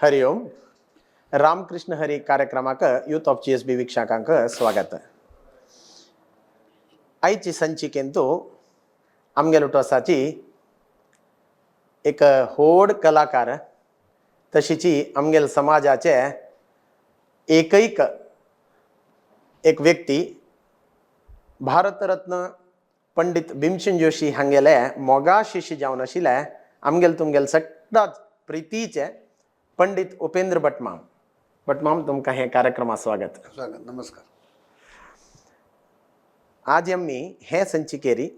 हरि ओम. रामकृष्ण हरी कार्यक्रमाक youth of GSB वीक्षकांक स्वागत. आयची संचिकेंतू आमगेलो टोसाची एक होड कलाकार तशीची आमगेल समाजाचे एकैक एक व्यक्ती भारतरत्न पंडित भीमसेन जोशी हांगेले मोगा शिष्य जावन आशिल्ले आमगेल तुमगेल सगळ्यात प्रितीचे पंडित उपेंद्र भटमाम. भटमाम, तुमकां हे कार्यक्रमात स्वागत. स्वागत, नमस्कार. आज आमी हे संचिकेरी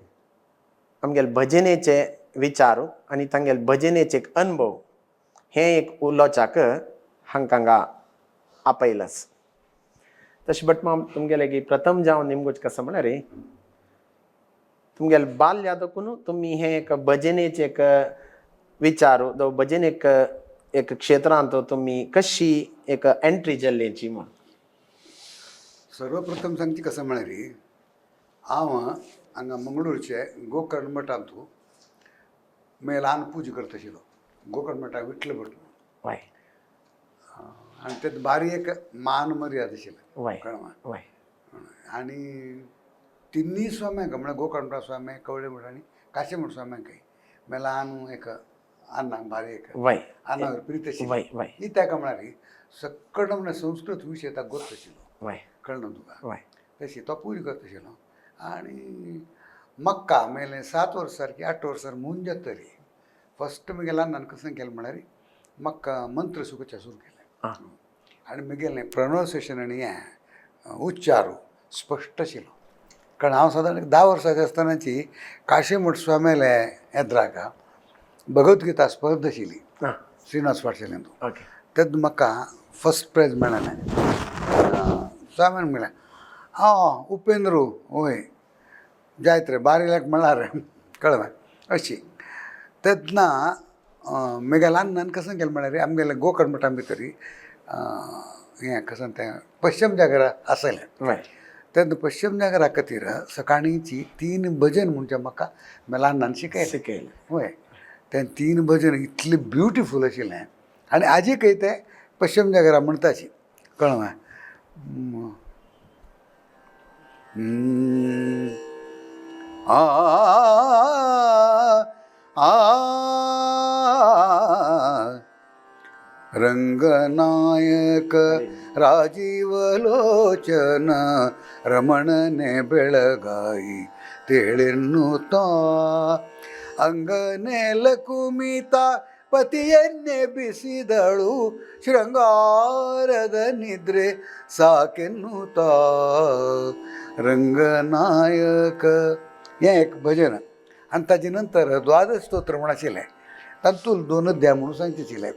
आमगेल भजनेचे विचार आनी तांगेल भजनेचे एक अनुभव हे एक उलोवच्याक हांकां आपयलास. तशें भटमाम, तुमगेले की प्रथम जावन निमगोच कसो म्हळ्यार तुमगेले बाल्या देखून तुमी हे एक भजनेचे एक विचार भजन एक एक क्षेत्रांत तुमी कशी एक एंट्री जाल्ल्याची म्हूण. सर्वप्रथम सांगची कसं म्हळ्यार हांव हांगा मंगळूरचे गोकर्ण मठांत मागीर ल्हान पुजा करता आशिल्लो. गोकर्ण मठाक विठ्ठल भट म्हणून. आनी ते बारी एक मान मर्याद आशिल्लें. कळ्ळें? वय. आनी तिन्ही स्वाम्यांक म्हळ्यार गोकर्ण स्वामी, कवळे मठ आनी काशी मठ स्वाम्यांकय मागीर ल्हान एक अन्नाक बारी एक अन्नावर प्रीत आशिल्ली. वय वय ही ताका म्हळ्यार सक्कड म्हळ्यार संस्कृत विशय ताका गोत आशिल्लो. कळ्ळें तुका? वय. तशी तो पुजा करता आशिल्लो. आनी मक्का मेले 7 वर्सां की 8 वर्सां मून जातरी फस्ट म्हगेल्या अन्नान कसं केलें म्हळ्यार म्हाका मंत्र शिकोवचें सुरू केलें. आनी म्हगेलें प्रोनावन्सिएशन आनी हें उच्चार स्पश्ट आशिल्लो, कारण हांव सादारण 10 वर्सांचें आसतनाची काशी मठ स्वाम्याले येद्राक भगवद्गीता स्पर्धा आशिल्ली श्रीनिवास पाठशालेंत. तेन्ना म्हाका फस्ट प्रायज मेळ्ळें. स्वाम्यान म्हणलें, आं उपेंद्र वय जायत रे बारी लायक म्हळ्यार कळ्ळें अशी. तेन्ना म्हगेल्या अन्नान कसं केलें म्हळ्यार आमगेलें गोकर्ण मठा भितर हें कसं तें पश्चिम जागरा आसलें. तेन्ना पश्चिम जागरा खातीर सकाळींची 3 भजन म्हणजे म्हाका म्हगेल्या अन्नान शिकयलें. शिकयलें. वय, तें 3 भजन इतलें ब्युटिफूल आशिल्लें आनी आजीकय तें पश्चिम जागरा म्हणटाची. कळ्ळें? आ आ रंगनायक राजीव लोचन रमणने बेळगाई तेಳೆನ್ನುತ್ತಾ ಅಂಗನೆಲ ಕುಮಿತ ಪತಿಯನ್ನೇ ಬಿಸಿದಳು ಶೃಂಗಾರದ ನಿದ್ರೆ ಸಾಕೆನ್ನುತ್ತಾ रंगनायक. हें एक भजन. आनी ताजे नंतर द्वादश स्तोत्र म्हूण आशिल्लें, तातूंत 2 अध्याय म्हणून सांगचें आशिल्लें.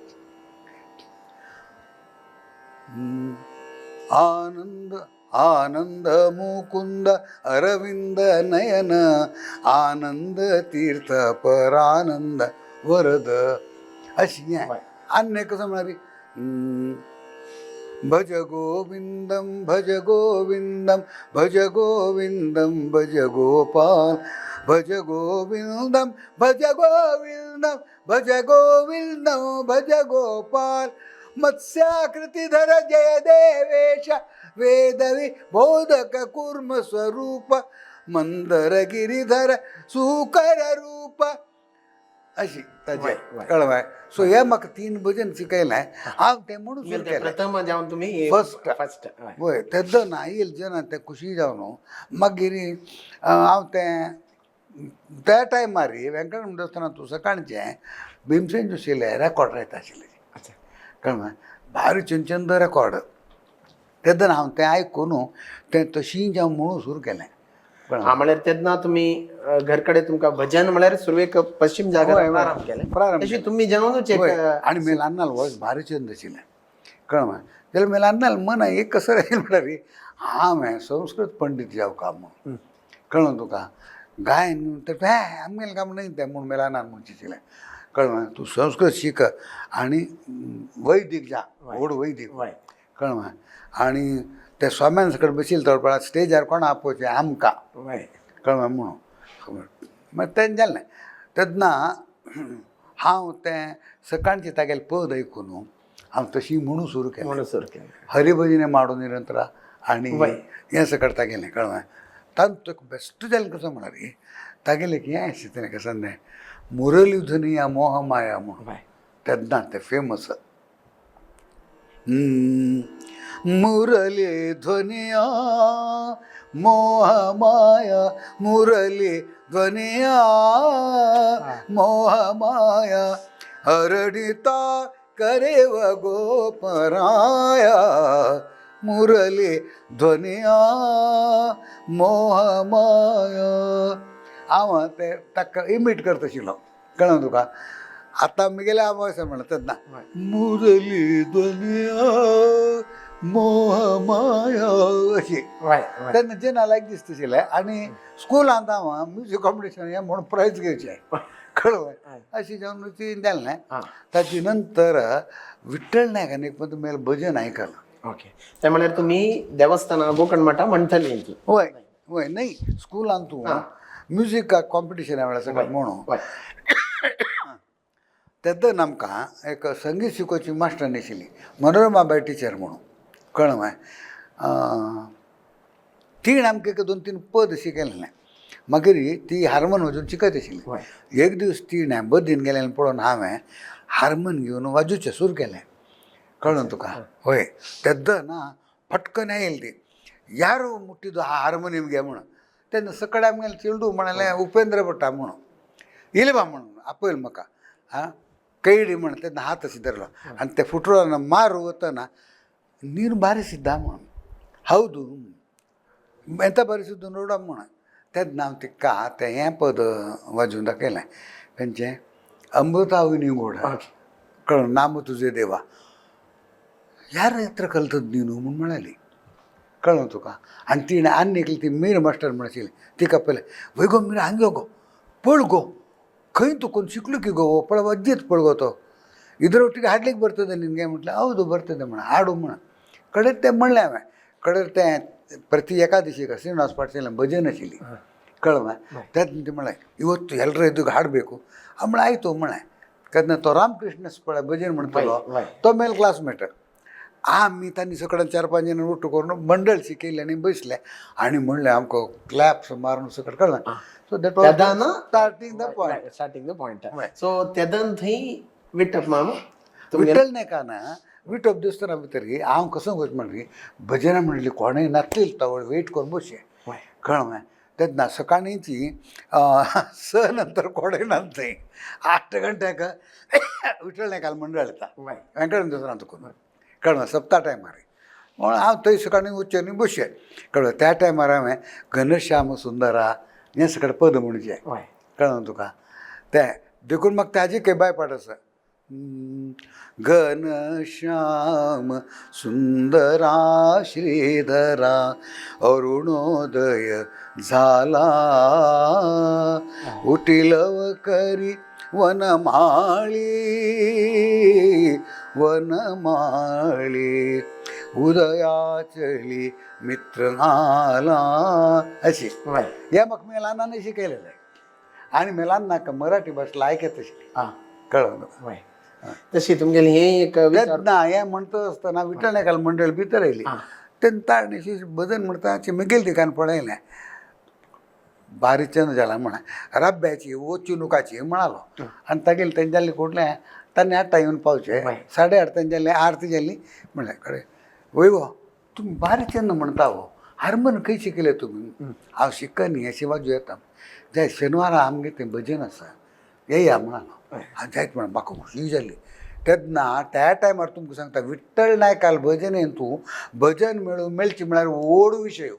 आनंद आनंद मुकुंद अरविंद नयन आनंद तीर्थ परानंद वरद अशी हें. आनी कसं म्हळ्यार भज गोविंदम भज गोविंदम भज गोविंदम भज गोपाल भज गोविंदम भज गोविंदम भज गोविंदम भज गोपाल मत्स्याकृतिधर जय देवेश वेदवी बोधक कूर्म स्वरूप मंदर गिरिधर सुकर रूप अशी ताजे. कळ्ळें? सो हे म्हाका 3 भजन शिकयलें हांव तें म्हणून सुरू केलें. प्रथम जावन तुमी फर्स्ट. फर्स्ट. वय, तेन्ना येयल जेन्ना तें खुशी जावन मागीर हांव तें त्या टायमार वेंकट देवस्थानांत तूं सकाळचें भीमसेन जोशीलें रेकॉर्ड रायता आशिल्लें. कळ्ळें? भारी चंद रेकॉर्ड. तेन्ना हांव तें आयकून तें तशी जावन म्हणून सुरू केलें. हा, म्हळ्यार तेन्ना तुमी घर कडेन तुमकां भजन म्हळ्यार सुरवेक पश्चिम जागर प्रारंभ केलें. प्रारंभ. तशी तुमी जेवणूच एक आनी म्हगे ल्हान वॉयस भारी चंद आशिल्लें. कळ्ळें? जाल्यार म्हगे ल्हान मन एक कसं राहिलें म्हळ्यार हांवें संस्कृत पंडीत जावं का म्हूण. कळ्ळें तुका? गायन तर हें आमगेलें काम न्हय तें म्हूण म्हगे ल्हान म्हणचें आशिल्लें. कळ्ळें? तूं संस्कृत शीक आनी वैदीक जा, व्हड वैदीक. कळ्ळें? आनी ते स्वाम्यान सकट बशिल्ले थोडे स्टेजार कोणा आपोवचें आमकां. कळ्ळें म्हणून मागीर तें जालें. तेन्ना हांव तें सकाळचें तागेलें पद आयकून हांव तशी म्हणू सुरू केलें. म्हणून सुरू केलें. हरिभजने माडू निरंतर आनी वय. हें सकट तागेलें कळ्ळें. तांतूत बेश्ट जालें कसो म्हळ्यार तागेलें हें आशिल्लें कसं तें मुरली धनिया मोह माया म्हणून. वय. तेन्ना तें फेमस. मुरली ध्वनिया मोह माया, मुरली ध्वनिया मोह माया, हरणिता करेव गोपराया, मुरली ध्वनिया मोह माया. हांव ते ताका इमीट करता आशिल्लो कळ्ळें तुका. आतां मुगेले आवाज म्हणटा तेन्ना मुरली ध्वनिया मोह माया अशी. वय वय. तेन्ना जेन्ना लायक दिसता आशिल्लें. आनी स्कुलांत हांव म्युजीक कॉम्पिटिशन हें म्हणून प्रायज घेवचें कळ्ळें. अशी जावन ती जालें. ताजे नंतर विठ्ठल नायकान एक पण मेल भजन आयकलां. ओके, ते म्हळ्यार तुमी देवस्थाना गोकर्ण मठा म्हणटली ती. वय वय, नाही स्कुलांत तूं म्युजीक कॉम्पिटिशन वेळार सगळें म्हणून तेन्ना आमकां एक संगीत शिकोवची मास्टर आशिल्ली, मनोरमाबाई टिचर म्हणून कळ्ळें मागीर. तिणें आमकां एक दोन तीन पद शिकयलें. मागीर ती हार्मोन वाजोवन शिकयत आशिल्ली. एक दीस तिणें बदीन गेलें पळोवन हांवें हार्मोन घेवन वाजोवचें सुरू केलें कळ्ळें तुका. हय, तेन्ना ना फटकन येयली ती, यार मुट्टिदो हार्मोनियम घे म्हणून. तेन्ना सकड आमगेलें चेडूं म्हणलें उपेंद्र भट्टा म्हणून येयले बा म्हणून आपयल म्हाका. आं कैडी म्हण तेन्ना हात अशें धरलो आनी ते फुटरोन मारू वतना नीर बारिसिद्ದ म्हणून, हौदू ಎಂತ ಬಾರಿಸಿದ್ದು ನೋಡಮ್ಮ. तेन्ना हांव तिका तें हें पद वाजोवन दाखयलें खंयचें, अमृताविनी गोड कळ्ळें, नाम तुझे देवा यार हत्र कलतद नीनु म्हूण म्हणाली कळ्ळें तुका. आनी तिणें आनी एकली ती मीर मास्टर म्हण आशिल्ली तिका पळयलें, वय गो मीर हांगा यो गो पळ गो खंय तूं कोण शिकलो की गो पळ वज्जीत पळ गो तो ಇದರೊಟ್ಟಿಗೆ ಹಾಡ್ಲಿಕ್ಕೆ ಬರ್ತದೆ ನಿನಗೆ म्हटलं, ಹೌದು ಬರ್ತದೆ म्हण हाडू म्हण. कडेन तें म्हणलें हांवें. कडेन तें प्रತಿ एकादशीक ಶ್ರೀನಿವಾಸ ಪಾಟೀಲ ಭಜನೆ ಆशिल्ली कळ्ळें. तेन्ना ती म्हणलें ಇವತ್ತು ಎಲ್ಲರ ಎದುರು ಹಾಡಬೇಕು ಆಮೇಲೆ ಆಯಿತು म्हळें. तेन्ना तो रामकृष्ण पळय भजन म्हणटलो तो मेल क्लासमेट. आमी तांणी सकडान चार पांच जाण ಒಟ್ಟು करून मंडळ शिकयलें आनी बसले आनी म्हणलें आमकां क्लॅप्स मारून सकट कळ्ळें. So that was starting the point. Starting the point. So तेदन थंय विठप माम. विठ्ठल नायकान विठप देवस्थाना भितर हांव कसो वच म्हणली भजनां म्हणली कोणें नासली तवळ वेट करून बसचें कळ्ळें. तेन्ना सकाळींची स नंतर कोणें ना थंय 8 गंट्याक विठ्ठल नायकाल मंडळ येता वेंकट देवस्थानांत करून कळ्ळें, सप्ता टायमार. म्हणून हांव थंय सकाळीं वचचें आनी बसचें कळ्ळें. त्या टायमार हांवें घनश्याम सुंदरा हें सगळें पद म्हणचें कळ्ळें तुका. तें देखून म्हाका ताजी केबाय पाट आसा. घनश्याम सुंदरा श्रीधरा अरुणोदय झाला, उटिलव करी वनमाळी वनमाळी उदयाचली मित्र आला अशी. या म्हाका मेलानान शिकयलेलें आहे. आनी मेलानाक मराठी भाशा आयकत आशिल्ली कळ्ळें तुका. तशी तुमगेली हे एक तेन्ना हें म्हणटा आसतना विठ्ठल नायकाल मंडळ भितर आयली. तेन्ना ताणें भजन म्हणटा मिगेल तिकान पळयलें बारीक चंद्र जाला म्हण रब्याची वचुनुकाची म्हणालो. आनी तागेले तेंच्यांनी कुठलें तांणी आठा येवन पावचे 8:30 तेंच्यांनी आरती जाली म्हणलें कळ्ळें. वय गो तुमी बारीक चंद्र म्हणटा हो हार्मोन खंय शिकले तुमी. हांव शिकनी अशी बाजू येता जाय शेनवारा आमगे तें भजन आसा येया म्हणालो. हांव जायत म्हण म्हाका खुशी जाली. तेन्ना त्या टायमार तुमकां सांगता विठ्ठल नायकाल भजन तूं भजन मेळूं मेळची म्हळ्यार व्हड विशय.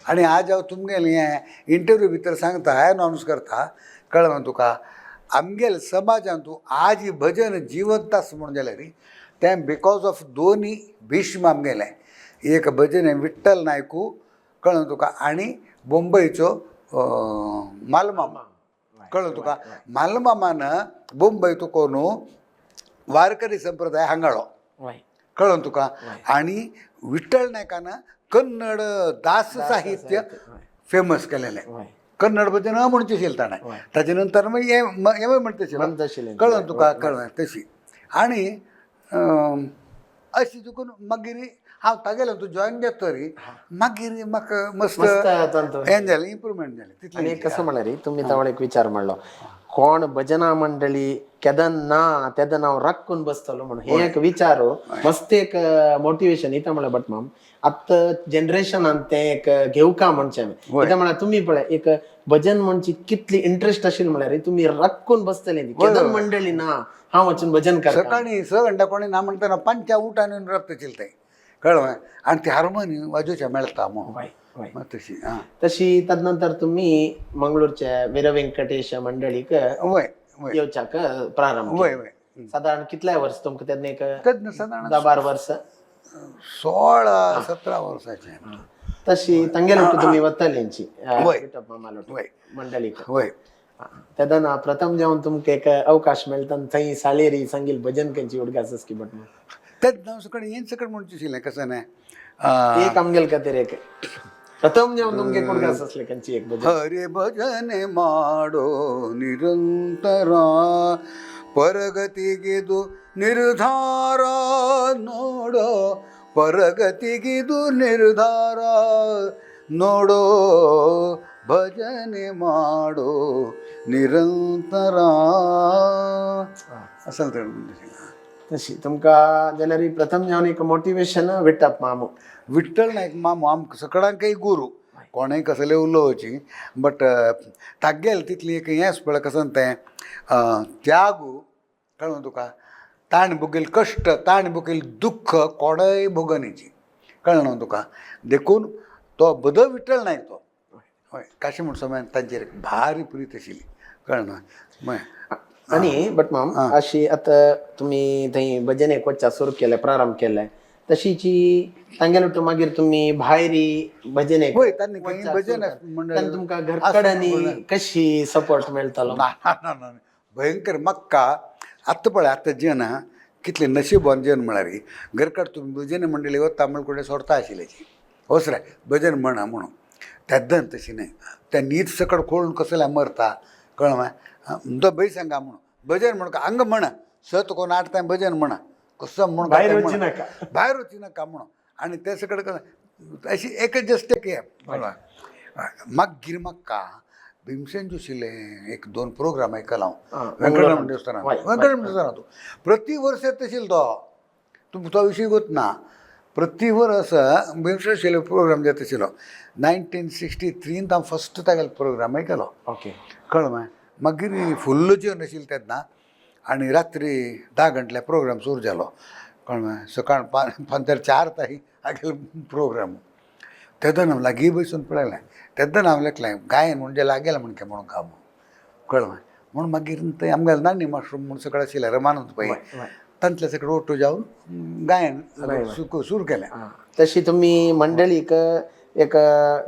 आनी आज हांव तुमगेलें हें इंटरव्यू भितर सांगता अनावन्स करता कळ्ळें तुका. आमगेले समाजान तूं आज ही भजन जिवंत आसा म्हणून जाल्यार तें because of दोनी भीष्म आमगेलें एक भजन हें विठ्ठल नायकू कळ्ळें तुका आनी बोंबयचो मालमामा कळ्ळें तुका. मालमामान बोंबय तुका न्हू वारकरी संप्रदाय हांगाळो कळ्ळें तुका. आनी विठ्ठल नायकान कन्नड दास साहित्य फेमस केलेलें. कन्नड भजन म्हणचें आशिल्लें ताणें. ताजे नंतर मागीर हें म्हणटा आशिल्लें कळ्ळें तुका. कळ्ळें तशी. आनी अशी चुकून मागीर हांव तागेलें तूं जॉयन जाता तरी मागीर म्हाका मस्त मस्त तांचो हें जालें, इम्प्रुवमेंट जालें आनी तितलें. एक कसं म्हळ्यार तुमी तवळ एक विचार म्हणलो, कोण भजना मंडळी केदन ना तेदन हांव राखून बसतलो म्हणून, हे एक विचार मस्त एक मोटिवेशन इता म्हळ्यार. बट माम आतां जनरेशनान तें एक घेवका म्हणचें कित्याक म्हळ्यार तुमी पळय एक भजन म्हणची कितली इंट्रस्ट आशिल्ली म्हळ्यार तुमी राखून बसतले केदन मंडळी ना हांव वचून भजन करता. सकाळी 6 घंटा कोणी ना म्हणटाना 5 उठान येवन राबता चिलताय, कळ्ळें? आनी ती हार्मोनी वाजोवच्या मेळटा म्हणून. हय हय. मग तशी आं. तशी तदनंतर तुमी मंगळूरच्या वीर व्यंकटेश मंडळीक वय वय. येवच्याक प्रारंभ वय केलो. वय. सादारण कितल्या वर्स तुमकां तेन्ना एक तेन्ना सादारण 10-12 वर्स, 16-17 वर्साचें. तशी तांगेले तुमी वताली वय. वय. मंडळीक. वय. तेन्ना प्रथम जेवन तुमकां एक अवकाश मेळटा थंय सालेरी सांगील भजन खंयची उडगास की बट तेन्ना सकड हें सकड म्हणचें आशिल्लें कसं न्ही एक आमगेल खातीर एक प्रथम जेवन तुमकां एक उडगास आसलें खंयची एक भजन. हरे भजने ಮಾಡೋ ನಿರಂತರ ಪರಗತಿಗಿದು ನಿರ್ಧಾರ ನೋಡೋ, ಪರಗತಿಗಿದು ನಿರ್ಧಾರ ನೋಡೋ, ಭಜನೆ ಮಾಡೋ ನಿರಂತರ असल तर तशी तुमकां जाल्यार प्रथम जेवन एक मोटिवेशन विटप मामू. विठ्ठल नायक मामू आमकां सगळ्यांकय गुरू, कोणेय कसले उलोवची बट तागेल तितली एक हें आसा पळय कसं तें त्यागू, कळ्ळें तुका? ताणें भोगील कश्ट, ताणें भोगील दुख्ख कोणेय भोगनीची, कळ्ळें न्हू तुका? देखून तो बदो विठ्ठल नायक तो हय काशी म्हण समय तांचेर एक भारी प्रीत आशिल्ली, कळ्ळें न्हू? मागीर आनी बट माम अशी आतां तुमी थंय भजनेक वचच्या सुरू केलें, प्रारंभ केलें, तशीची तांगेले तो मागीर तुमी भायरी भजनेक वय तांणी खंय वचच्या भजन सुरू मंडळ तेन्ना तुमकां घरकड्यांनी कशी सपोर्ट मेळटालो? ना ना ना ना, भयंकर. म्हाका आतां पळय आतां जेन आहा कितले नशिबान जेन म्हळ्यार घरकाड तुमी भजन मंडळी वता म्हण सोडता आशिल्ल्याची वसरे भजन म्हणा म्हणून. तेद्दां तशी न्हय, त्या नीत सकड खोळून कसल्या मरता, कळ्ळें? तो बय सांगा म्हणून भजन म्हण अंग म्हणा सत कोण आठता भजन म्हणा कसं म्हणून भायर वचू नाका. भायर वचू नाका म्हणून. आनी ते सकड कसं अशी एक जस्ट एक हें कळ्ळें? मागीर म्हाका भीमसेन जोशीले एक दोन प्रोग्राम आयकला हांव व्यंकटरमण देवस्थानात, व्यंकटरमण देवस्थानात प्रति वर्स येत आशिल्लो तो, तुमकां तो विशय गोत ना. प्रति वर्स भीमसेन जोशीले प्रोग्राम जाता आशिल्लो. 1963 हांव फस्ट तागेलो प्रोग्राम आयकलो. ओके. कळ्ळें? मागीर फुल्ल जेवन आशिल्लें तेन्ना आनी रात्री 10 घंटल्या प्रोग्राम सुरू जालो, कळ्ळें? सकाळ 3:45 ताई आगेलो प्रोग्राम. तेन्ना हांव लागीं बसून पळयलें, तेन्ना हांव लेखलें गायन म्हणजे लागेलें म्हणके म्हणून काम, कळ्ळें? म्हणून मागीर थंय आमगेले नानी मास्टर म्हूण सगळें आशिल्लें रमानंद पै, तांतले सगळें ओटो जावन गायन सुरू केलें. तशी तुमी मंडळीक एक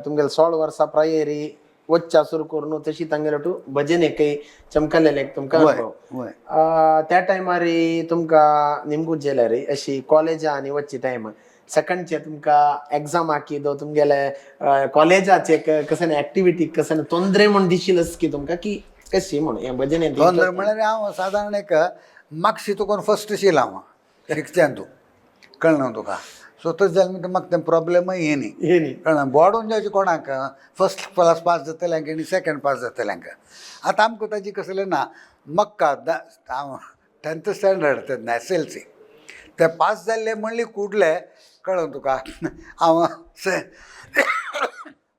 तुमगेले 16 वर्सां प्रायरी वचच्या सुरू करून तशी तांगेले टू भजन एकय चमकलेलें एक तुमकां वय अनुभव. वय. त्या टायमार तुमकां निमगूच जाल्यार अशी कॉलेजा आनी वचची टायम सेकंडचे तुमकां एग्जाम आकी दो तुमगेले कॉलेजाचे कसं ऍक्टिव्हिटी कसं तोंदरे म्हूण दिशिलच की तुमकां की कशी म्हूण हें भजन ತೊಂದರೆ म्हळ्यार हांव सादारण एक मागशी तुका फस्ट शील हांव शिकच्यान तूं, कळ्ळें न्हू तुका? सो तशें जालें म्हणटकीर म्हाका तें प्रॉब्लेमय येनी. हे न्ही. कळ्ळें? बोडून जावचें कोणाक फस्ट क्लास पास जातल्यांक आनी सेकंड पास जातल्यांक. आतां आमकां ताजी कसलें ना म्हाका हांव 10th standard तेन्ना SLC ते पास जाल्ले म्हणली कुडले, कळ्ळें तुका? हांव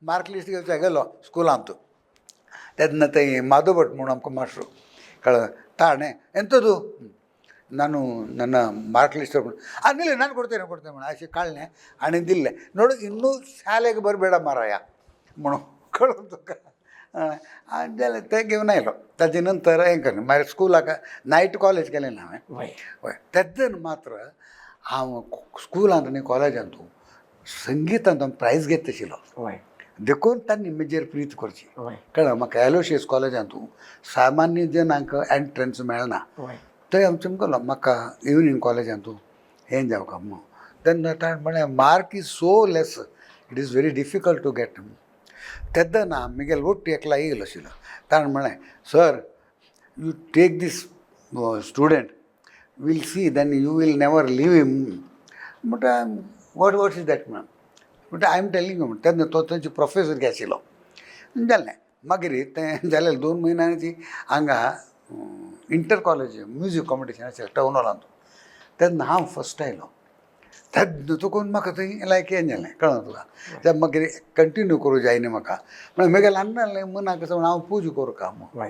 मार्क लिस्ट घेवच्या गेलो स्कुलांत तेन्ना थंय माधव भट म्हणून आमकां मास्टर, कळ्ळें? ताणें ಎಂಥದ್ದು ನಾನು ನನ್ನ ಮಾರ್ಕ್ ಲಿಸ್ಟ್ ಆಮೇಲೆ ನಾನು ಕೊಡ್ತೇನೆ ಕೊಡ್ತೇನೆ म्हणून अशें काडलें आनी दिल्लें, ನೋಡು ಇನ್ನೂ ಶಾಲೆಗೆ बरಬೇಡ माराया म्हणून, कळ्ळें तुका? आनी जालें तें घेवन आयलो. ताजे नंतर हें कर मागीर स्कुलाक नायट कॉलेज केलें ना हांवें. वय. हय तेन्ना मात्र हांव स्कुलांत आनी कॉलेजांत संगितांत हांव प्रायज घेत आशिल्लो. वय. देखून तांणी म्हजेर प्रीत करची. वय. कळ्ळें? म्हाका एलोशियस कॉलेजांत सामान्य जनांक एंट्रन्स मेळना, वय. थंय हांव चमकलो. म्हाका इवनींग कॉलेजांत हें जावका म्हणून तेन्ना ताणें म्हळें mark is so less, it is very difficult to get. तेन्ना म्हगेलो वट्टू एकला येयलो आशिल्लो, ताणें म्हळें sir you take this student, Will see then you will never leave him. म्हणटा what what is that म्हणून म्हणटा I am telling you. तेन्ना तो थंयचे प्रोफेसर घे आशिल्लो. जालें मागीर तें जालें 2 म्हयन्यांनी हांगा इंटर कॉलेज म्युजीक कॉम्पिटिशन आशिल्लें टावन हॉलांत. तेन्ना हांव फस्ट आयलो. तेन्ना तुकून म्हाका थंय लायक हें जालें कळ्ळें तुका. ते मागीर कंटिन्यू करूं जाय न्ही म्हाका म्हळ्यार म्हगेलें ल्हान मनाक कसो हांव पूजा करूं का म्हूण. वय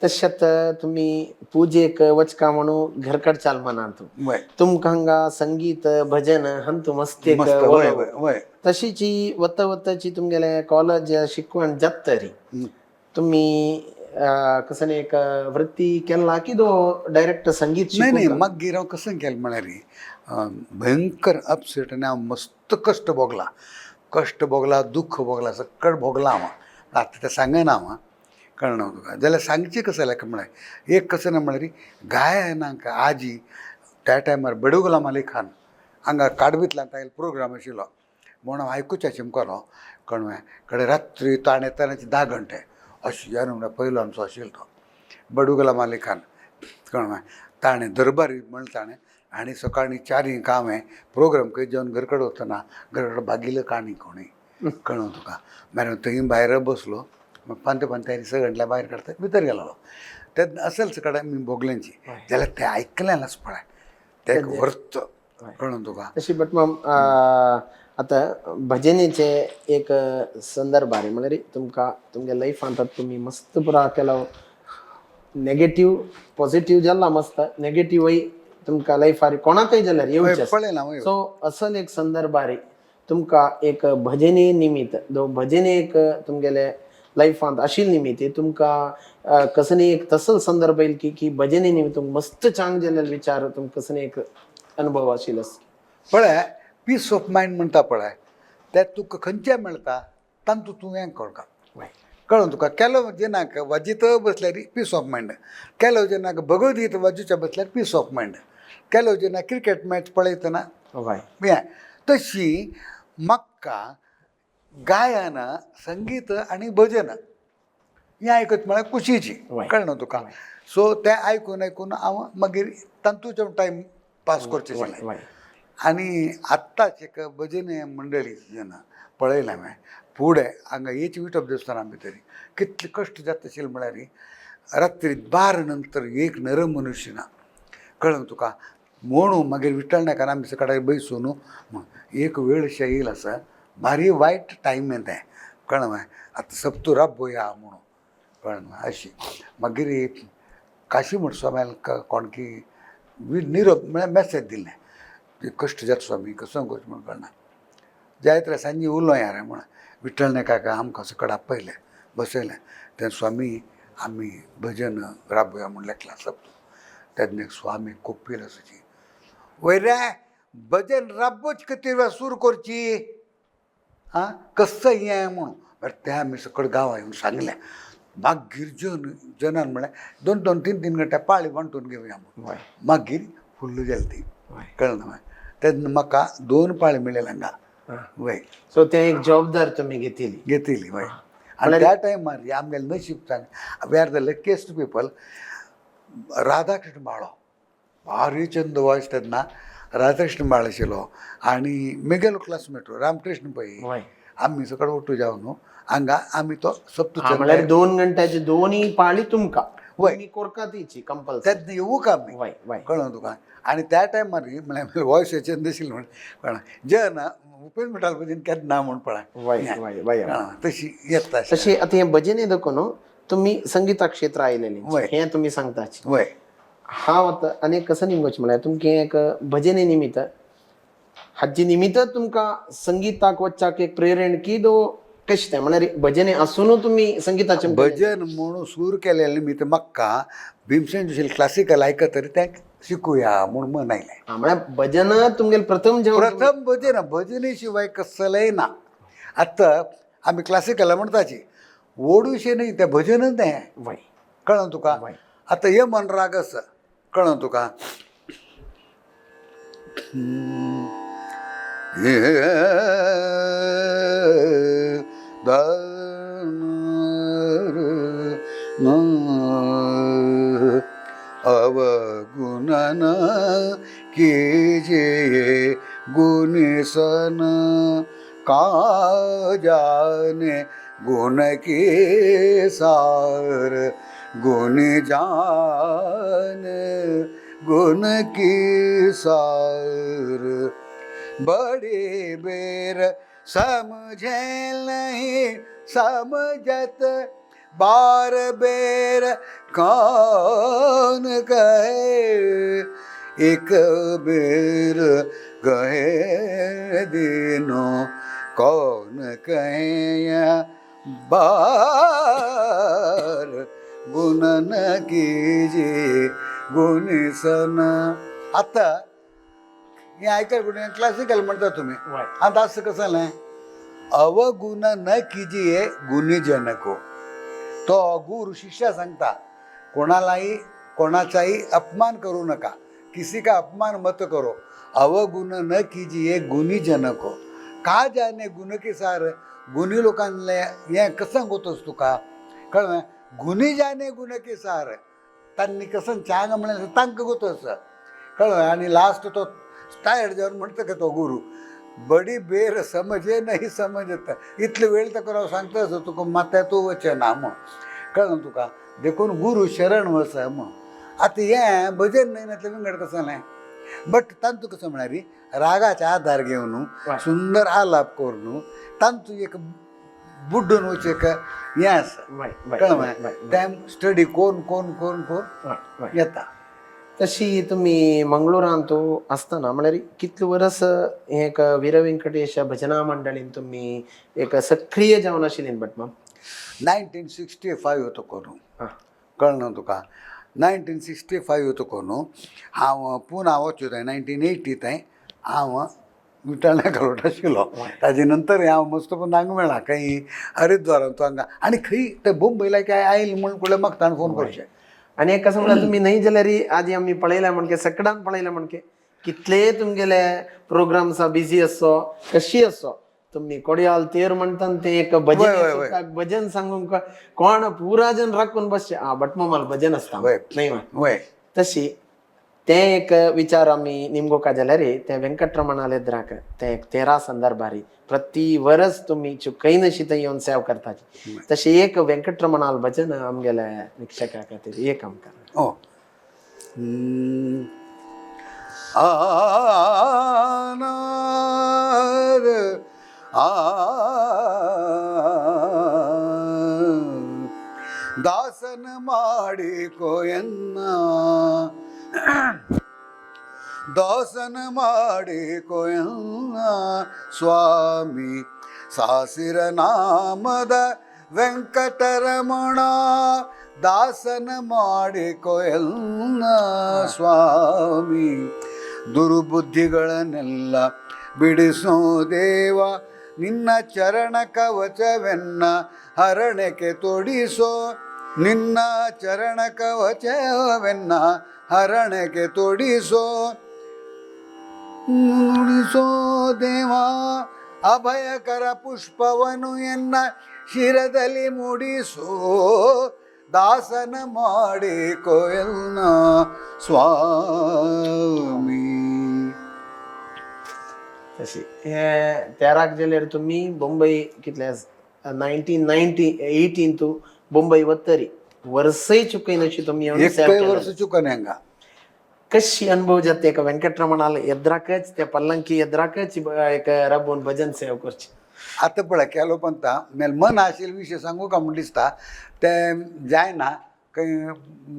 तशेंच तुमी पुजेक वचका म्हणून घरकडचाल मनांत वय तुमकां हांगा संगीत भजन हंतू मस्त एक मस्त वय वय वय तशीची वता वताची तुमगेले कॉलेज शिकवण जातरी तुमी कसं एक वृत्ती केला की दो डायरेक्ट संगीत नाही नाही शिकूंक? मागीर हांव कसं केलें म्हळ्यार भयंकर अपसेट आनी हांव मस्त कश्ट भोगला. कश्ट भोगला, दुख्ख भोगला, सकळ भोगला हांव. आतां तें सांगना हांव कळना तुका. जाल्यार सांगचें कसं जालें म्हळ्यार एक कसं ना म्हळ्यार गायनाक आजी त्या टायमार बडू गुलाम अली खान हांगा काडबीतल्यान तागेलो प्रोग्राम आशिल्लो म्हूण हांव आयकुच्या चिमकोलो कळ्ळें कडे रात्री ताणें ताण्याचे 10 घंटे अशें यार म्हळ्यार पयलो आमचो आशिल्लो तो बडू गुलाम अली खान कळ्ळें. ताणें दरबारी म्हणलें ताणें आनी सकाळीं 4 हांवें प्रोग्राम खंय जेवन घर कडेन वतना घर कडेन बागीलो काणी कोणी कळ्ळें तुका. मागीर थंय भायर बसलो पांते पांते सगळ्यांतल्या भायर काडता भितर गेलो. तेन्ना असेल सकाळी आमी भोगल्यांची जाल्यार तें आयकलें पळय तें एक वर्त कळ्ळें तुका. तशी बट मग आतां भजनेचे एक संदर्भ आहे म्हळ्यार तुमकां तुमगे लायफांत तुमी मस्त पुरा केलो नेगेटीव पॉझिटिव्ह जाला मस्त नेगेटिव्हय तुमकां लायफार कोणाकय जाल्यार येवचें. पळयला वय सो असल एक संदर्भार तुमकां एक भजने निमित्त दो भजने एक तुमगेले लायफांत आशिल्ले निमित्त तुमकां कसने एक तसल संदर्भ येईल की की भजने निमित्त तुमकां मस्त चांग जाल्ले विचार तुमकां कसने एक अनुभव आशिल्लो. पळय पीस ऑफ मायंड म्हणटा पळय तें तुका खंयचें मेळटा तांतू तूं हें करता कळ्ळें तुका. केलो जेन्ना वाजीत बसल्यार पीस ऑफ मायंड, केलो जेन्ना भगवद्गीता वाजूच्या बसल्यार पीस ऑफ मायंड, केलो जेन्ना क्रिकेट मॅच पळयतना वय हें तशी म्हाका गायन संगीत आनी भजन हें आयकत म्हळ्यार खुशीची कळ्ळें तुका. सो तें आयकून आयकून हांव मागीर तातूंत टायम पास करचें आशिल्लें. आनी आत्ताच एक भजन मंडळी जेन्ना पळयलें हांवें फुडें हांगा हेच विटप देवस्थाना भितर कितले कश्ट जाता आशिल्ले म्हळ्यार रात्री 12 नंतर एक नर मनुष्य ना कळ्ळें तुका. म्हणून मागीर विठ्ठल नायकान आमी सकाळी बैसून एक वेळ अशें येयल आसा भारी वायट टायम तें कळ्ळें. आतां सप्तू राबोया म्हणून कळ्ळें अशी मागीर काशी मठ स्वाम्यान कोणकी निरोप म्हळ्यार मॅसेज दिलें कश्ट जाता स्वामी कसो करचें म्हूण कळना. जायत रे सांजे उलो यार म्हण विठ्ठल नायकाक आमकां सकड आपयलें बसयलें तेन्ना स्वामी आमी भजन राबोया म्हूण लेखलां सप्तू. तेन्ना स्वामी कोपील आसाची वयल्या भजन राबोच कितें सूर करची आं कसं हें म्हणून. बरें तें आमी सकड गांवां येवन सांगलें. मागीर जन जनान म्हळें 2 2 3 3 घंटे पाळी वांटून घेवया म्हूण. मागीर फुल्ल जाली ती कळ्ळें ना. तेन्ना म्हाका 2 पाळी मेळ्ळे हांगा वय. सो ते एक जबाबदार तुमी घेतली घेतली वय. आनी त्या टायमार आमगेलें नशीब सांग we are the luckiest people. Radhakrishna Balo भारी चंद वॉयस तेन्ना राधाकृष्ण बाळ आशिल्लो आनी म्हगेलो क्लासमेट रामकृष्ण पै आमी सकड ओटू जावन न्हू हांगा आमी तो सप्तू म्हळ्यार 2 घंट्याची दोन्ही पाळी तुमकां वय कोरका तिची कंपल्सरी तेन्ना येवूक आमी कळ्ळें तुका. आनी त्या टायमार म्हळ्यार वॉयस चेंज आशिल्लो म्हण कळ्ळें जेन्ना उपेंद्र मिठाल भजन केन्ना म्हूण पळय तशी येता. तशी आतां हें भजने देखून न्हू तुमी संगीता क्षेत्र आयलेले हें तुमी सांगताची. वय हांव आतां आनी कसं निमगोचें म्हळ्यार तुमकां एक भजने निमित्त हाजे निमित्त तुमकां संगीताक वच्चाक एक प्रेरण की दो कशें तें म्हळ्यार भजने आसून तुमी संगीताचें भजन म्हणून सूर केलें निमित्त म्हाका भीमसेन जोशी क्लासिकल आयकत तरी तें शिकूया म्हूण मन आयलें. म्हळ्यार भजन तुमगेलें प्रथम जेवण प्रथम भजन भजने शिवाय कसलेंय ना. आतां आमी क्लासिकल म्हणटाची ओडूशें न्ही तें भजनच तें वय कळ्ळें तुका. आतां हे मन राग आसा कळ्ळें तुका. अवगुण गुणन कीजिए गुणसन का जाने गुण के सार गुण जाने गुण की सार बड़ी बेर समझे नहीं समझत बार बेर कौन कहे एक बेर कहे दिनो कौन कहे या बार गुण न कीजे गुण सन. आता हे ऐकायला कुठे क्लासिकल म्हणता तुम्ही. आता असं कसं नाही, अवगुण न कीजिए गुणीजन को. तो गुरु शिष्य सांगता कोणालाही कोणाचाही अपमान करू नका, किसी का अपमान मत करो. अवगुण न कीजिए गुणीजन को. का जाने गुण की सार, गुणी लोकांना हे कसं होतोस तुका कळलं, गुणी जाने गुण की सार, त्यांनी कसं चांग म्हणायचं तांक होतोस कळलं. आणि लास्ट तो टायर्ड जाऊन म्हणतो का तो गुरु बडी बेर समजे नाही समजत, इतले वेळ तर करावं सांगताच तुका मात्या तो वचन मग कळलं तुका, देखून गुरु शरण वस मग. आता हे भजन नाही ना विंगड कसं नाही, बट तांतू कसं म्हणारी रागाचा आधार घेऊन सुंदर आलाप करून तांतू एक बुड्डून वचे का हे आसा कळलं, त्या स्टडी कोण कोण कोण कोण येता. तशी तुमी मंगळूरांत आसतना म्हळ्यार कितले वर्स एक वीर भजना मंडळीन तुमी एक सक्रिय जावन आशिल्ली भटमाम? 1965 होतो कोण कळना तुका, 1965 होतो कोण हांव पुना वचूं थंय 1980 थंय हांव विठाण्या कलोट आशिल्लो. ताजे नंतर हांव मस्त पण हांगा मेळ्ळा खंय हरिद्वारान तूं हांगा आनी खंय ते मुंबयला काय आयल म्हूण कुठे म्हाका ताणें फोन करचें. आनी एक कसं म्हळ्यार तुमी न्हय जाल्यार आदी आमी पळयल्या म्हणके सकडान पळयल्या म्हणके कितले तुमगेले प्रोग्राम्स बिजी असो कशी असो तुमी कोडियाल तेर म्हणटा ते एक भजन भजन सांगूंक कोण पुरा जन राखून बसचे आ भटमामाल भजन आसता न्हय. वय तशी ते एक विचार आमी निमगोका जाल्यार ते व्यंकटरमणाले द्राक ते एक तेरा संदर्भारी प्रति वरस तुमी चुकयनशी थंय येवन सेव करताची. तशी एक व्यंकटरमणाल भजन आमगेले वीक्षका खातीर एक आमकां. हो दासन ಮಾಡಿಕೊಯನ್ನ ದಾಸನ ಮಾಡಿಕೊಯನ್ನ ಸ್ವಾಮಿ ಸಾಸಿರ ನಾಮದ ವೆಂಕಟರಮಣ ದಾಸನ ಮಾಡಿಕೊಯನ್ನ ಸ್ವಾಮಿ ದುರ್ಬುದ್ಧಿಗಳನ್ನೆಲ್ಲ ಬಿಡಿಸೋ ದೇವ ನಿನ್ನ ಚರಣ ಕವಚವೆನ್ನ ಹರಣಕ್ಕೆ ತೊಡಿಸೋ ನಿನ್ನ ಚರಣ ಕವಚವೆನ್ನ ಹರಣಕ್ಕೆ ತೊಡಿಸೋ ನುಡಿಸೋ ದೇವಾ ಅಭಯಕರ ಪುಷ್ಪವನು ಎನ್ನ ಶಿರದಲ್ಲಿ ಮೂಡಿಸೋ ದಾಸನ ಮಾಡಿ ಕೊಯಲ್ನ ಸ್ವಾಮಿ. तशी हे तेराक जाल्यार तुमी मुंबय कितले 1998 तूं मुंबय वतरी वर्सय चुकयनाशी तुमी येवन सेवा एकय केल्या. वर्स चुकना हांगा. कशी अनुभव जाता एका व्यंकटरमणाल येद्राकच त्या पल्लंकी येद्राकच एक राबोवन भजन सेवा करची. आतां पळय केलो पंता मेल मन आशिल्ले विशय सांगू का म्हूण दिसता तें जायना खंय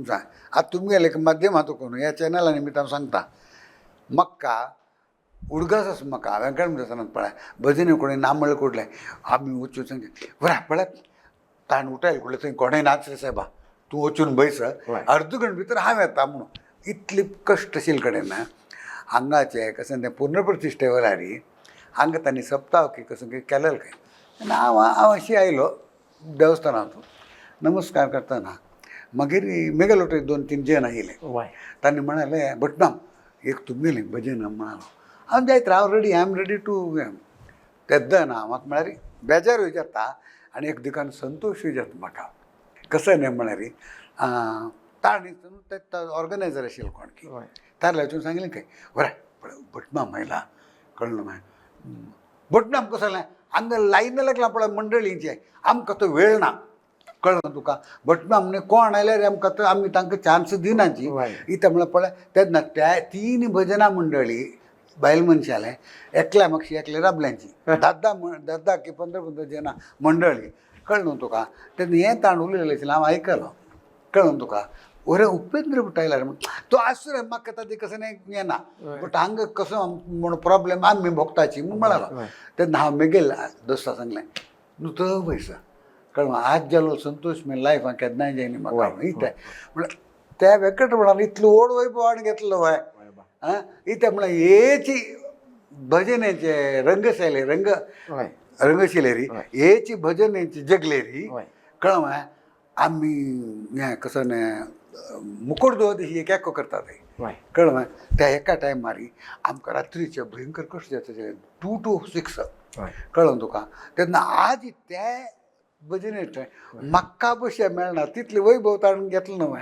जाय. आतां तुमगेले एक माध्यमांत कोण ह्या चॅनला निमित्तान सांगता मक्का उडगास म्हाका व्यंकट पळय भजनी कोणी नामळ कुडलें आमी वचून सांगचे बरें पळय ताण उठायल कुडलें थंय कोणें नाच रे सायबा तूं वचून बैस अर्द घंट भितर हांव येता म्हणून इतली कश्ट आशिल्ले कडेन हांगाचें कसं तें पुर्नप्रतिश्ठे वेळार हांगा तांणी सप्ताह की कसं कितें केलेलें खंय तेन्ना हांव हांव अशी आयलो देवस्थानांत नमस्कार करतना मागीर मेगेलो 2-3 जण आयले वय तांणी म्हणाले भटमाम एक तुमगेलें भजन म्हणालो हांव जायत हांव ready I am ready to तेद्दां ना म्हाका म्हळ्यार बेजारूय जाता आनी एक दिकान संतोशूय जाता म्हाका. कसं न्ही म्हळ्यार ताणी ते ऑर्गनायझर आशिल्लो कोण की तारला वचून सांगलें काय बरें भटमाम आयला कळ्ळें मागीर भटमाम कसो जालें हांगा लायन लागला पळय मंडळींचे आमकां तो वेळ ना कळ्ळें तुका भटमाम न्ही कोण आयल्यार आमकां तो आमी तांकां चान्स दिनाची इत्या म्हळ्यार पळय तेन्ना त्या तीन भजना मंडळी बायल मनशालें एकल्या मागशी एकल्या राबल्यांची धा धा धा धा की 15 15 जणां मंडळी कळ्ळें न्हू तुका तेन्ना हें ताण उलयलें आशिल्लें हांव आयकलो कळ्ळें तुका वरे उपेंद्र भट आयला म्हण तो आसूं रे म्हाका ताजें कसो न्ही येना बट हांगा कसो म्हण प्रॉब्लेम आमी भोगताची म्हूण म्हणालो तेन्ना हांव मेगेल दोस्ता सांगलें न्हू तो पयसा कळ्ळें आज जालो संतोश मी लायफान केन्नाय जायना म्हाका इतें म्हळ्यार त्या वेंकटरमणान इतलो व्हड वैभव घेतलो वय आं इतें म्हळ्यार हेची भजनेचे रंगशैली रंग रंगशिलेरी हेची भजनेची जगलेरी कळ्ळें आमी हें कसो न्ही मुकोड दवर ही एक एको करतात कळ्ळें त्या एका टायमार आमकां रात्रीचे भयंकर कश्ट जाता 2 to 6 कळ्ळें तुका तेन्ना आज ते भजनेचे म्हाका बशे मेळना तितले वैभव ताणून घेतलो न्हू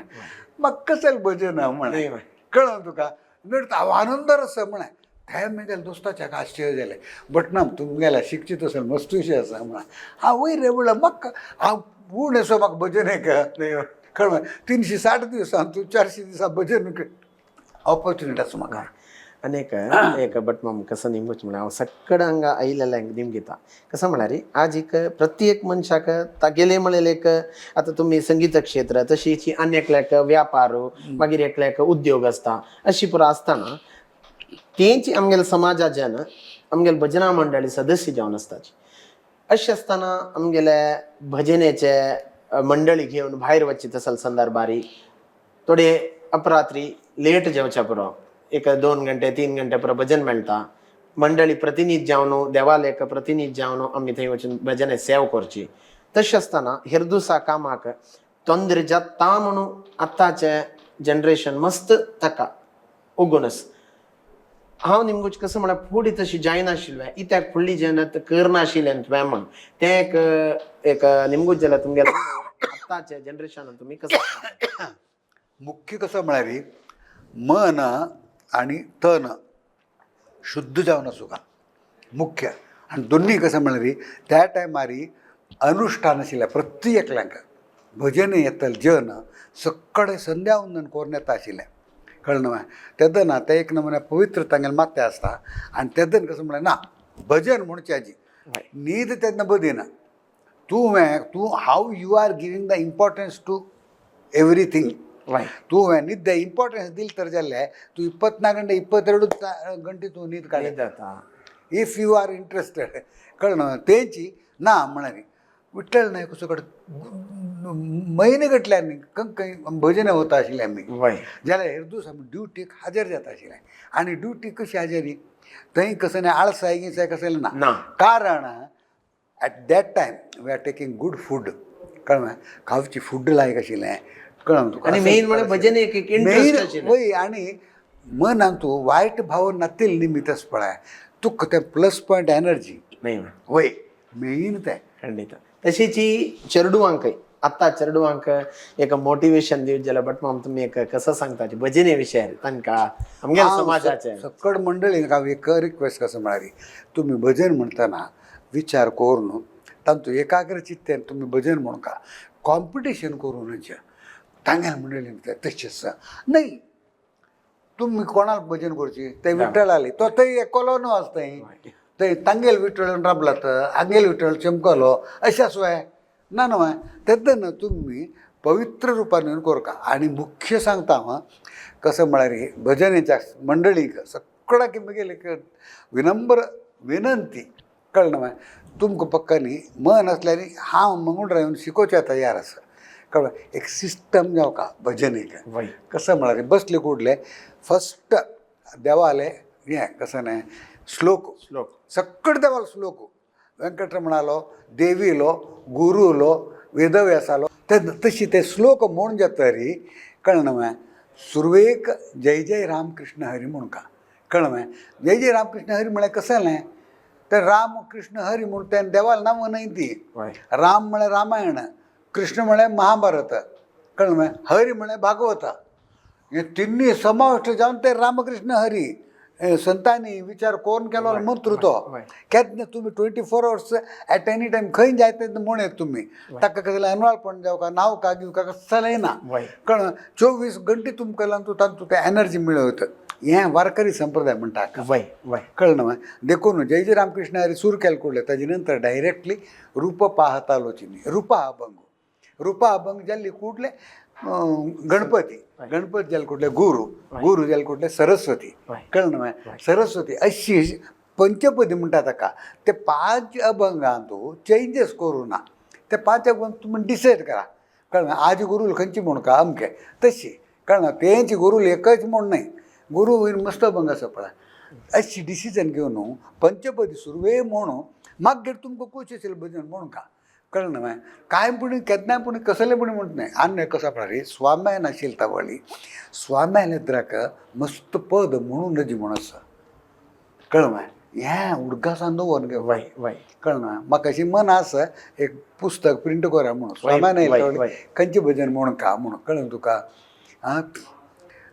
म्हाका कसलें भजन म्हळें कळ्ळें तुका नट हांव आनंदार आसा म्हळें ते मेगेल्या दोस्ताच्या आश्चर्य जालें बट ना तुमगेल्या शिक्षीत असेल मस्तूशी आसा म्हळें हांव वयर रे म्हणल्यार म्हाका हांव पूण असो म्हाका भजन एक कळ्ळें 360 दिवसान तूं 400 दिसां भजन ऑपॉर्च्युनिटी आसा म्हाका. आनी एक एक भटमाम कसं निमगूच म्हळ्यार हांव सक्कड हांगा आयिल्ल्यांक निमगिता कसं म्हळ्यार आज एक प्रत्येक मनशाक तागेले म्हणलें एक आतां तुमी संगीत क्षेत्र तशीच आनी एकल्याक व्यापार मागीर एकल्याक उद्योग आसता अशी पुरो आसतना तेंची आमगेल्या समाजाच्यान आमगेले भजना मंडळी सदस्य जावन आसताची अशें आसतना आमगेले भजनेचे मंडळी घेवन भायर वचचे तसल संदर्भारी थोडे अपरात्री लेट जेवच्या पुरो एक 2 घंटे 3 घंटे पुरो भजन मेळटा मंडळी प्रतिनिधी जावन देवालेक प्रतिनिधी जावन आमी थंय वचून भजने सेव करची तशें आसतना हेर दिसा कामाक तोंदरे जाता म्हणून आतांचें जनरेशन मस्त ताका उगून आसा. हांव निमगूच कसं म्हळ्यार फुडें तशी जायनाशिल्लें इत्याक फुडली जेन्ना करनाशिल्लें तुवें म्हण तें एक एक निमगूच जाल्यार तुमगेलें आतांचें जनरेशन तुमी कसं मुख्य कसं म्हळ्यार मन आनी तन शुद्ध जावन आसूंक मुख्य आनी दोन्ही कसं म्हळ्यार त्या टायमार अनुष्ठान आशिल्लें प्रत्येक एकल्यांक भजन येतले जन सक्कडे संध्या वंदन करून येता आशिल्लें कळ्ळें न्हू तेन्ना तें एक नमुन्या पवित्र तांगेलें माथें आसता आनी तेदन कसं म्हळ्यार ना भजन म्हणचे हाजी न्हीद तेन्ना बदी ना तुवें तूं how you are giving the importance to everything तूं न्हिद इंपॉर्टन्स दिल तर जाल्यार तूं 24 ಗಂಟೆ 22 ಗಂಟೆ तूं न्हीद काडटा if you are interested कळ्ळें तेंची ना म्हळ्यार विठ्ठल नायक कडेन म्हयने गटल्यान खंय भजन वता आशिल्लें आमी जाल्यार हेर दीस आमी ड्युटीक हाजीर जाता आशिल्लें आनी ड्युटी कशी हाजेरी थंय कसं न्ही आळसाय गिळसाय कसलें ना कारण at that time we are taking good food कळ्ळें खावची फूड लायक आशिल्लें कळ्ळें तुका आनी मेन म्हळ्यार भजन एक इंट्रस्ट आशिल्लें वय आनी मनान तूं वायट भाव नातील निमित्तच पळय तुका तें प्लस पॉयंट एनर्जी वय मेन तें खंडीत तशीच ही चेडवांकय आतां चेडवांक एक मोटिवेशन दिवचें जाल्यार बट माम तुमी एक कसं सांगता भजने विशयार तांकां आमगेल्या समाजाचें सक्कड मंडळीन हांव एक रिक्वेस्ट कसं म्हळ्यार तुमी भजन म्हणटना विचार करून तांतूं एकाग्र चित्तेन तुमी भजन म्हणका कॉम्पिटिशन करूं नज तांगेल्या मंडळीन तशेंच न्हय तुमी कोणाक भजन करची ते विठ्ठलाली तो थंय एकलो न्हू आसता थंय थंय तांगेल विठ्ठल राबला तर हांगेल विठ्ठल चमकलो अशें आसूं ना न्हू तेन्ना तुमी पवित्र रुपान करका आनी मुख्य सांगता हांव कसं म्हळ्यार भजनेच्या मंडळीक सगळ्याक म्हगेले विनम्र विनंती कळ्ळें न्हू तुमकां पक्का न्ही मन आसल्यार हांव मंगळूर येवन शिकोवच्या तयार आसा कळ्ळें एक सिस्टम जावका भजनेक कसं म्हळ्यार बसले कुडले फस्ट देवाले हें कसं न्ही श्लोक श्लोक सक्कड देवालो श्लोक वेंकटरमणालो देवीलो गुरुलो वेदव्यासालो ते तशी ते श्लोक म्हूण जातरी कळ्ळें न्हू सुरवेक जय जय रामकृष्ण हरी म्हणका कळ्ळें जय जय रामकृष्ण हरी म्हळ्यार कसलें जालें तर राम कृष्ण हरी म्हूण तें देवाल नांव न्हय ती राम म्हळ्यार रामायण कृष्ण म्हळ्यार महाभारत कळ्ळें? हरी म्हळ्यार भागवता. हे तिन्ही समाविष्ट जावन ते रामकृष्ण हरी संतांनी विचार कोण केलो मंत्र तो. केन्ना तुमी 24 hours at any time खंय जाय ते म्हण येत तुमी, ताका कसलें अनवाळपण जावं का नाव का घेवं का कसलें ना. कळ्ळें? 24 घंटे तुमकां लागून तांतूं ते एनर्जी मेळयता. हें वारकरी संप्रदाय म्हणटा हाका. वय वय कळ्ळें न्हय? देखून जय जय रामकृष्ण हरी सुरू केले कुडले ताजे नंतर डायरेक्टली रूप पाहतालोचिनी रुपा अभंग, रुपा अभंग जाल्ली कुडले गणपती, गणपती जाले कुडले गुरू, गुरू जाले कुडले सरस्वती. कळ्ळें न्हय? सरस्वती अशी पंचपदी म्हणटा ताका. ते 5 अभंगांतू चेंजीस करूं ना, ते 5 अभंग तुमी डिसायड करा. कळ्ळें? आज गुरूल खंयची म्हूण का अमके तशी. कळ्ळें? तेंच गुरूल एकच म्हूण न्हय, गुरू वयर मस्त अभंग आसा पळय. अशी डिसिजन घेवन पंचपदी सुरवे म्हणून मागीर तुमकां कोशिश भजन म्हणून का. कळ्ळें न्हय? कांय पूण केन्नाय पूण कसलें पूण म्हणटा न्हय. आनी कसो पळय स्वाम्यान आशिल्ली तवळी स्वाम्यान द्राक मस्त पद म्हणून नजी म्हूण आसा. कळ्ळें न्हय? हें उडगासान दवर गे. वय वय कळ्ळें न्हय? म्हाका अशी मन आसा एक पुस्तक प्रिंट करा म्हणून स्वाम्यान खंयचें भजन म्हणून का म्हणून. कळ्ळें तुका? आं,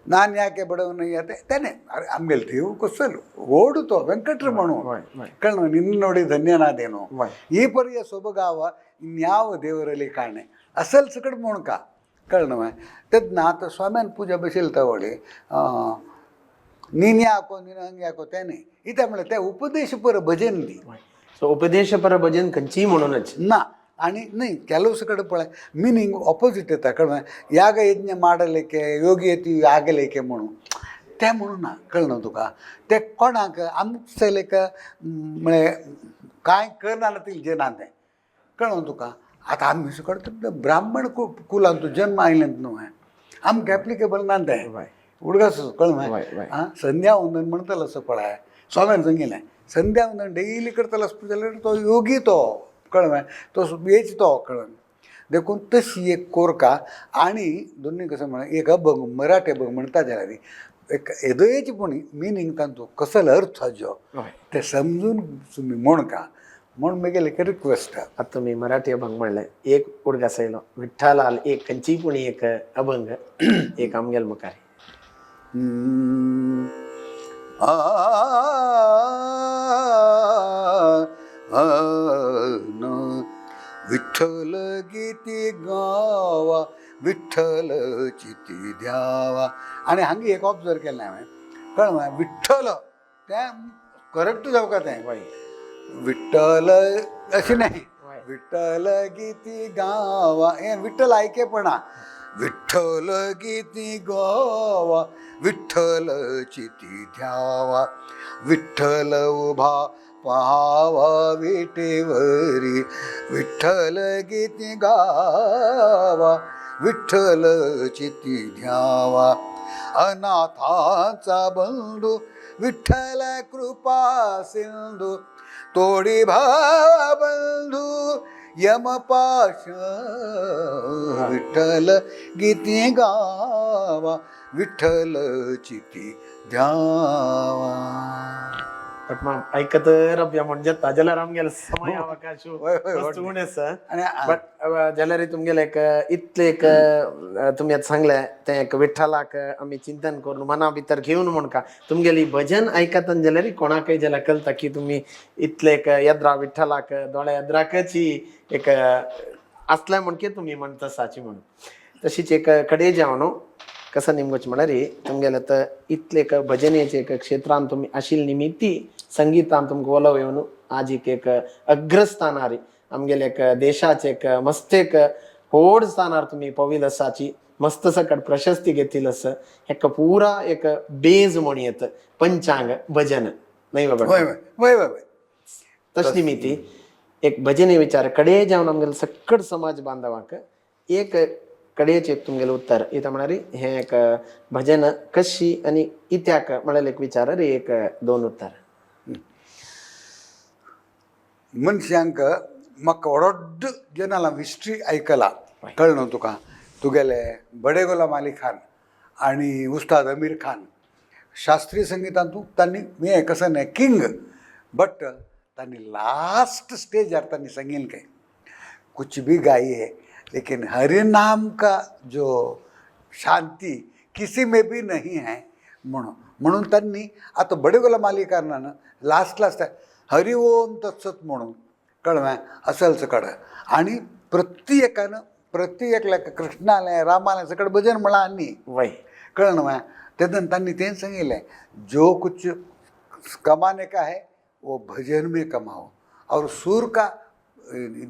नान याके बडव नय्या तेणे अरे आमगेले देव कसलो व्हड तो ವೆಂಕಟರಮಣು. ಕಣ್ಣು ನಿನ್ನ ನೋಡಿ ಧನ್ಯನಾದೇನು, ಈ ಪರಿಯ ಸೊಬಗಾವ ಇನ್ಯಾವ ದೇವರಲ್ಲಿ ಕಾಣೆ ಅಸಲ್ सकट म्हणका. कळ्ळें? तेन्ना आतां स्वाम्यान पुजा बसयली तवळी ನೀನು ಯಾಕೋ ನೀನು ಹಂಗೆ ಯಾಕೋ तेणे इत्या म्हळ्यार ते उपदेशपर भजन दी. सो उपदेशपर भजन खंयचीय म्हणूनच ना. आनी न्हय ಕೆಲವು ಕಡೆ ಪळय मिनींग ऑपोजीट येता. कळ्ळें? याग यज्ञ ಮಾಡಲಿಕ್ಕೆ योगी यती ಆಗಲಿಕ್ಕೆ म्हणून तें म्हणून ना. कळ्ळें तुका? तें कोणाक आमचेलेक म्हळ्यार कांय करना जे ना तें. कळ्ळें तुका? आतां आमी सकट ब्राह्मण कुलांत जन्म आयलें न्हू, आमकां एप्लिकेबल ना तें. उडगास. कळ्ळें? आं, संध्या वंदन म्हणटलो असो पळय स्वाम्यान सांगिल्लें, संध्या वंदन डेली करतलो आसता जाल्यार तो योगी तो. कळ्ळें? तो येच तो. कळ्ळें? देखून तशी एक कोरका. आनी दोन्ही कसं म्हळ्यार एक अभंग मराठी अभंग म्हणटा जाल्यार एक येदोयेची पूण मिनींग तांचो कसलो अर्थ हाजो ते समजून तुमी म्हणका म्हूण म्हगेलें एक रिक्वेस्ट. आतां तुमी मराठी अभंग म्हणलें, एक उडगास आयलो विठ्ठलाल एक खंयचीय पूण एक अभंग एक आमगेल मुखार. विठ्ठल गीती गावा विठ्ठल चिती द्यावा. आनी हांगा एक ऑब्जर्व केलें हांवें. कळ्ळें? विठ्ठल तें करेक्ट जावका तें विठ्ठल अशें न्हय, विठ्ठल गीती गावा हें विठ्ठल आयकेपणा. विठ्ठल गीती गावा विठ्ठल चिती ध्यावा विठ्ठल उभा पहावा विटेवरी विठ्ठल गीती गावा विठ्ठल चिती ध्यावा अनाथाचा बंधू विठ्ठल कृपा सिंधू तोडी भावबंधू यमपाश विठ्ठल गीती गावा विठ्ठल चिती ध्यावा. बट मा आयकत रब्या म्हणजे जाल्यार आमगेलो समय अवकाश उणें आसा. बट जाल्यार तुमगेलें एक इतलें एक तुमी आतां सांगलें तें एक विठ्ठलाक आमी चिंतन करून मना भितर घेवन म्हणका तुमगेली भजन आयकतना जाल्यार कोणाकय जाल्यार कळटा की तुमी इतलें एक येद्रा विठ्ठलाक दोळे येद्राकच एक आसलें म्हणके तुमी म्हणटा साची म्हणून. तशीच एक कडे जावन न्हू कसं निमगोच म्हळ्यार तुमगेलें आतां इतलें एक भजनेचें एक क्षेत्रान तुमी आशिल्ले निमित्ती संगीतान तुमकां उलोव येवन आज एक एक अग्रस्थानार आमगेले एक देशाचे एक मस्त एक व्हड स्थानार तुमी पविल आसाची, मस्त सकट प्रशस्ती घेतील आसा. हेका पुरा एक बेज म्हण येत पंचांग भजन न्हय बाबा? वय वय वय वय. तश निमित्ती एक भजने विचार कडे जावन आमगेले सकट समाज बांधवांक एक कडेचे एक तुमगेलें उत्तर इता म्हळ्यार हें एक भजन कशी आनी इत्याक म्हळ्यार एक विचार रे एक दोन उत्तर. मनशांक म्हाका व्हड जनाला हिस्ट्री आयकला. कळ्ळें न्हू तुका? तुगेले बडे गुलाम अली खान आनी उस्ताद अमीर खान शास्त्रीय संगितांतू तांणी हें कसं न्हय किंग, बट तांणी लास्ट स्टेजार तांणी सांगिल्लें काय कुछ भी गाई है लेकिन हरि नाम का जो शांती किसी में भी नहीं है म्हणून म्हणून त्यांनी आता बडेगोला माली कारणानं लास्ट लास्ट हरि ओम तत्सत म्हणून कळलं असलच कड आणि प्रत्येकानं प्रत्येकला कृष्णाला रामाला सगळं भजन म्हणा आणि वय कळलं ना तेदन त्यांनी तेच सांगितलं जो कुछ कमाने का है वो भजन में कमाओ और सूर का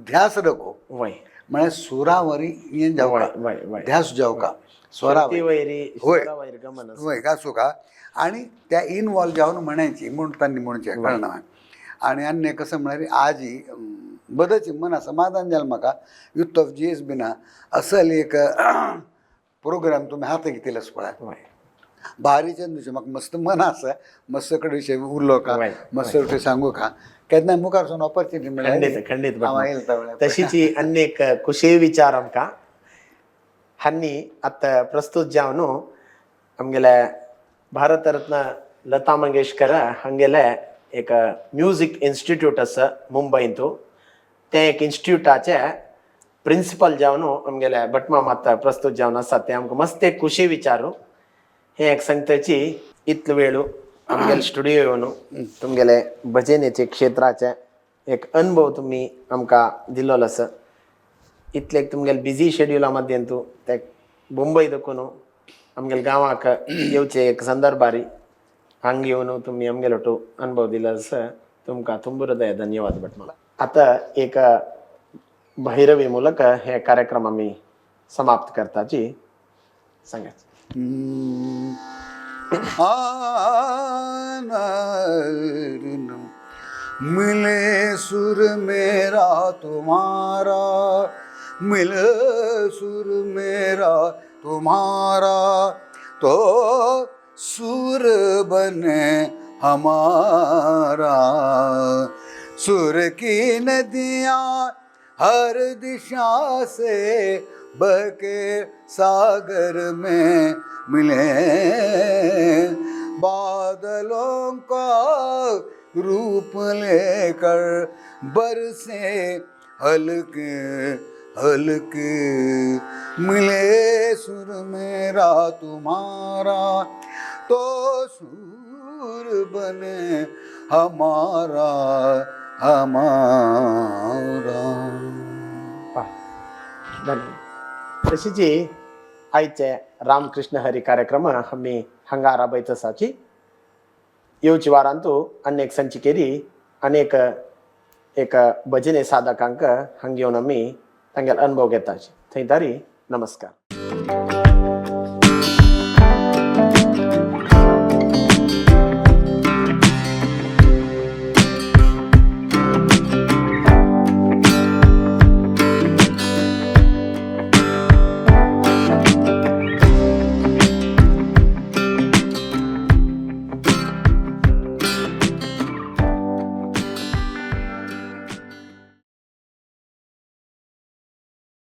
ध्यास रखो. वय म्हळ्यार सुरावरी यें वय जावका वय वय ध्यास जावका स्वरावरी वैरी होय. स्वरावैर गमन आसा. होय गासू का आणि त्या इनवॉल्व जावन म्हणायची म्हणून त्यांनी म्हणचे कळना. आणि अन्य कसं म्हळ्यार आजी बदची मना समाधान जालें म्हाका युथ ऑफ जी एस बिना असल एक प्रोग्राम तुमी हात घेतिल्लो पळय वय भारी चंदूचे म्हाका मस्त मन आसा मस्त कडेन विशय उरलो का वय, मस्त कडेन सांगू का केन्ना मुखार सावन ऑपॉर्च्युनिटी खंडित खंडित हांव येयला तवळ्या. तशीच ही अन्य एक खुशी विचार आमकां हांणी आतां प्रस्तुत जावन आमगेले भारतरत्न लता मंगेशकर हांगेले एक म्युजीक इन्स्टिट्यूट आसा मुंबयंतू. तें एक इन्स्टिट्यूटाचे प्रिंसिपल जावन आमगेले भटमाम आतां प्रस्तुत जावन आसा. तें आमकां मस्त एक खुशी विचारू हें एक सांगताची इतलो वेळ आमगेले स्टुडियो येवन तुमगेले भजनेचे क्षेत्राचे एक अनुभव तुमी आमकां दिल्लो आसा. इतले तुमगेले बिजी शेड्युला मध्यंतू ते मुंबय दखून आमगेले गांवाक येवचे एक संदर्भारी हांग येवन तुमी आमगेलो ಒಟ್ಟು अनुभव दिलो आसा. तुमकां ತುಂಬು हृदय धन्यवाद भटमाम. आतां एक भैरवी ಮೂಲಕ हे कार्यक्रम आमी समाप्त करताची सांगाच. मिले सुर मेरा तुम्हारा, मिले सुर मेरा तुम्हारा, तो सुर बने हमारा. सुर की नदियाँ हर दिशा से बहके सागर में मिले, बादलों का रूप लेकर बरसे हल्के हल्के, मिले सुर मेरा तुम्हारा, तो सुर बने हमारा हमारा. धन्यवाद. तशीच आयचे रामकृष्ण हरी कार्यक्रम आमी हांगा राबयत आसाची. येवचे वारांतू अनेक संचिकेरी अनेक एक भजने साधकांक हांगा येवन आमी तांगेलो अनुभव घेताची. थंय तारी नमस्कार.